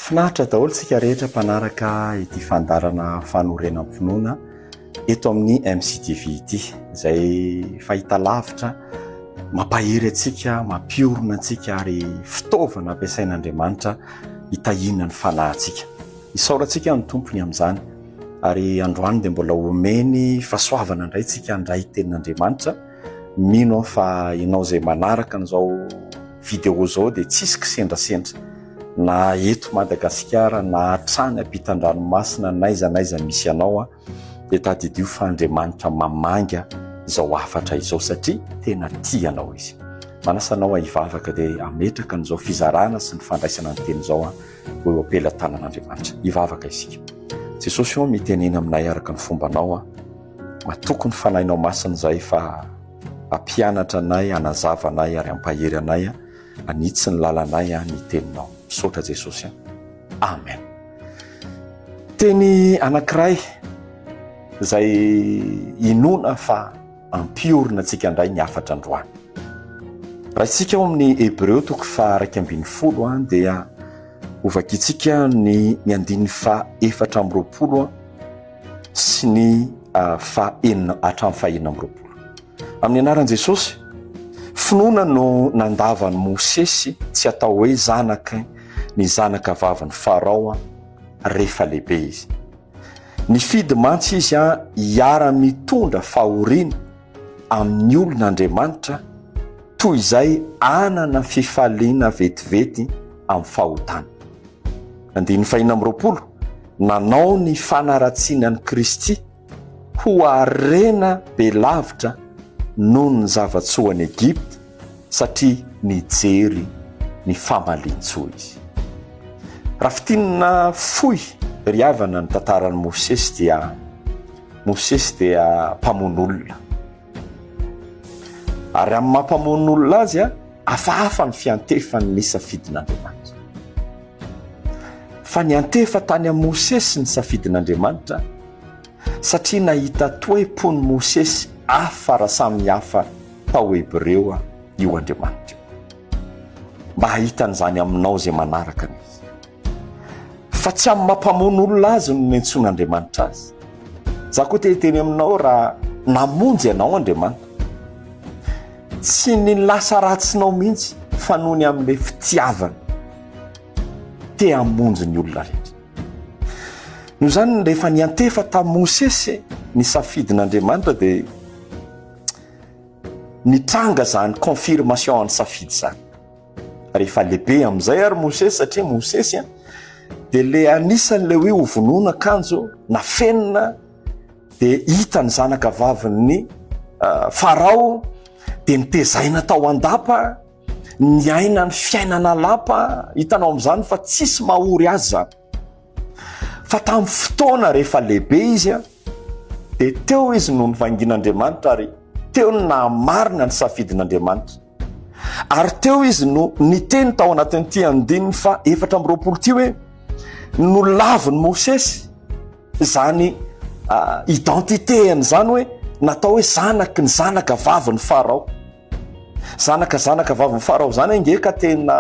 Finaritra daholo tsika rehetra mpanaraka ity fandaharana fanorenam-pinoana eto amin'ny MCTV ity, izay fahitalavitra mampahery antsika, mampiorina antsika ary fitaovana ampiasain'Andriamanitra hitahiana ny fanahintsika. Isaorantsika ny Tompo ny amin'izany ary androany dia mbola omeny fahasoavana indray tsika handray tenin'Andriamanitra. Mino aho fa ianao izay manaraka an'izao vidéo izao dia tsisy kisendrasendra na eto Madagasikara na hatrany ampitan-dranomasina n'aiza n'aiza misy anao dia tadidio fa Andriamanitra mamangy izao hafatra izao satria tena tia anao Izy. Manasa anao hivavaka dia hametraka an'izao fizarana sy ny fandraisana ny teny izao ho eo am-pelatanan'Andriamanitra. Hivavaka isika. Jesosy ô, mitenena aminay araka ny fombanao. Matoky ny Fanahinao Masina izahay fa hampianatra anay, hanazava anay ary hampahery anay hanitsy ny lalanay ny teninao. Misaotra Jesosy a. Amen. Teny anankiray izay inoana fa ampiorina antsika indray ny hafatra androany. Raisika ao amin'ny Hebreo toko faha 11 dia hovakintsika ny ny andininy faha 24 sy ny faha enina hatramin'ny faha 26. Amin'ny anaran'i Jesosy, finoana no nandavan'i Mosesy tsy atao hoe zanaky ny zanaka vavin'i Farao rehefa lehibe izy. Nifidy mantsy izy hiara-mitondra fahoriana amin'ny olon'Andriamanitra toy izay hanana fifaliana vetivety amin'ny fahotana. Andininy fahina 26, Nanao ny fanaratsiana an'i Kristy ho harena be lavitra noho ny zava-tsoan'i Egypta satria nijery ny famalian-tsoa izy. Raha fintinina fohy ry havana ny tantaran'i Mosesy dia Mosesy dia mpamono olona. Ary amin'ny maha mpamono olona azy, hafahafa ny fiantefan'ny safidin'Andriamanitra. Fa niantefa tany amin'i Mosesy ny safidin'Andriamanitra, satria nahita toe-pon'i Mosesy hafa raha samy hafa tao Hebreo io Andriamanitra io. Mba hahita an'izany aminao izay manaraka ny izy. Fa tsy amin'ny mampamono olona azy no niantsoan'Andriamanitra azy. Za koa te hiteny aminao raha namonjy anao Andriamanitra. Tsy ny lasa ratsinao mihitsy fa noho ny amin'ilay fitiavana te hamonjy ny olona rehetra. Noho izany rehefa niantefa tamin'i Mosesy ny safidin'Andriamanitra dia nitranga izany confirmation an'ny safidy izany. Rehefa lehibe amin'izay ary Mosesy satria Mosesy dia le anisan'ilay hoe hovonoina kanjo nafenina dia hita ny zanaka vavin'ny Farao dia nitezaina tao an-dapa, niaina ny fiainana lapa, hitanao amin'izany fa tsisy mahory azy izany. Fa tamin'ny fotoana rehefa lehibe izy dia teo izy no nivangin'Andriamanitra ary teo no nahamarina ny safidin'Andriamanitra. Ary teo izy no niteny tao anatin'ity andininy fa 24 ity hoe nolavin'i Mosesy izany identité-ny izany hoe natao hoe zanaky ny zanaka vavin'i Farao. Zanaka zanaka vavin'i Farao izany ange ka tena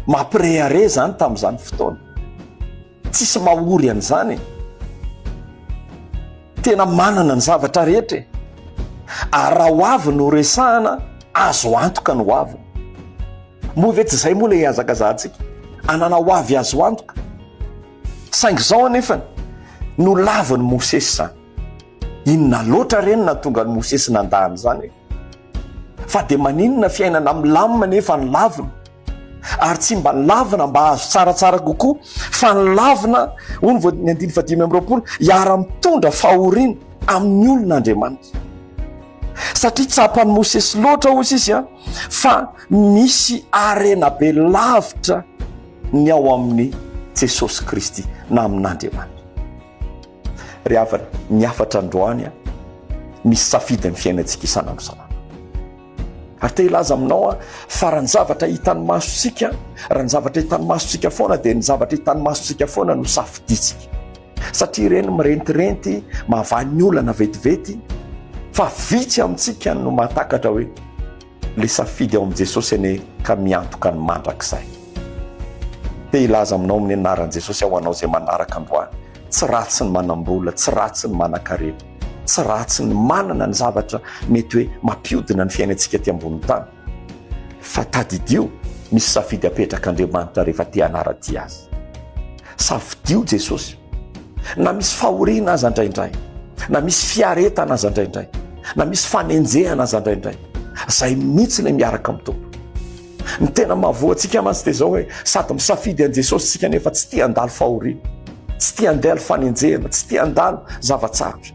mampirehareha izany tamin'izany fotoana. Tsisy mahory an'izany e. Tena manana ny zavatra rehetra e. Ary raha ho avy no resahana, azo antoka ny ho aviny. Moa ve tsy izay moa ilay ihazakazahantsika? Hanana ho avy azo antoka. Saingy izao anefa, nolavin'i Mosesy izany. Inona loatra re no nahatonga an'i Mosesy nandà an'izany e? Fa dia maninona fiainana milamina nefa ny lavina? Ary tsy mba ny lavina mba hahazo tsaratsara kokoa, fa ny lavina, hoy ny voa- ny andininy fahadimy amby 20, hiara-mitondra fahoriana amin'ny olona Andriamanitra. Satria tsapan'i Mosesy loatra, hoy izy, fa misy harena be lavitra ny ao amin'i Jesosy Kristy na amin'Andriamanitra. Ry havana, ny hafatra androany misy safidy ny fiainantsika isan'andro isan'andro. Ary te hilaza aminao aho fa raha ny zavatra hitan'ny masontsika, raha ny zavatra hitan'ny masontsika foana dia ny zavatra hitan'ny masontsika foana no safidintsika. Satria ireny mirentirenty, mahavaha ny olana vetivety, fa vitsy amintsika no mahatakatra hoe le safidy ao amin'i Jesosy anie ka miantoka ny mandrakizay. Te hilaza aminao amin'ny anaran'i Jesosy aho anao izay manaraka androany. Tsy ratsy ny manam-bola, tsy ratsy ny manan-karena, tsy ratsy ny manana ny zavatra mety hoe mampiodina ny fiainantsika aty ambonin'ny tany. Fa tadidio, misy safidy apetrak'Andriamanitra rehefa te hanara-dia Azy. Safidio Jesosy. Na misy fahoriana aza indraindray, na misy fiaretana aza indraindray, na misy fanenjehana aza indraindray, zay mihitsy ilay miaraka amin'ny Tompo. Ny tena mahavoa antsika mantsy dia izao hoe sady misafidy an'i Jesosy isika nefa tsy tia handalo fahoriana, tsy tia handalo fanenjehana, tsy tia handalo zava-tsarotra.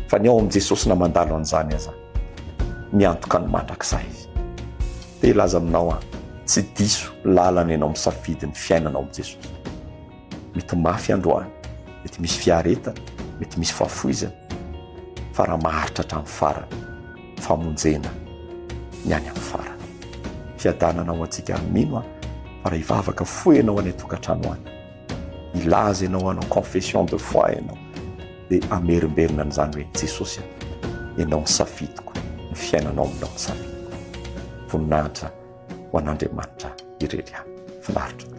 Fa ny ao amin'i Jesosy na mandalo an'izany aza, miantoka ny mandrakizay izy. Te hilaza aminao aho, tsy diso lalana ianao misafidy ny fiainana ao amin'i Jesosy. Mety mafy androany, mety misy fiaretana, mety misy fahafoizana, fa raha maharitra hatramin'ny farany, famonjena ny any amin'ny farany. Fiadanana ho antsika ary mino aho fa raha hivavaka fo ianao any an-tokantrano any, hilaza ianao hanao confession de foi ianao, dia hamerimberina an'izany hoe Jesosy a, ianao ny safidiko, ny fiainanao aminao ny safidiko. Voninahitra ho an'Andriamanitra irery ihany. Finaritra.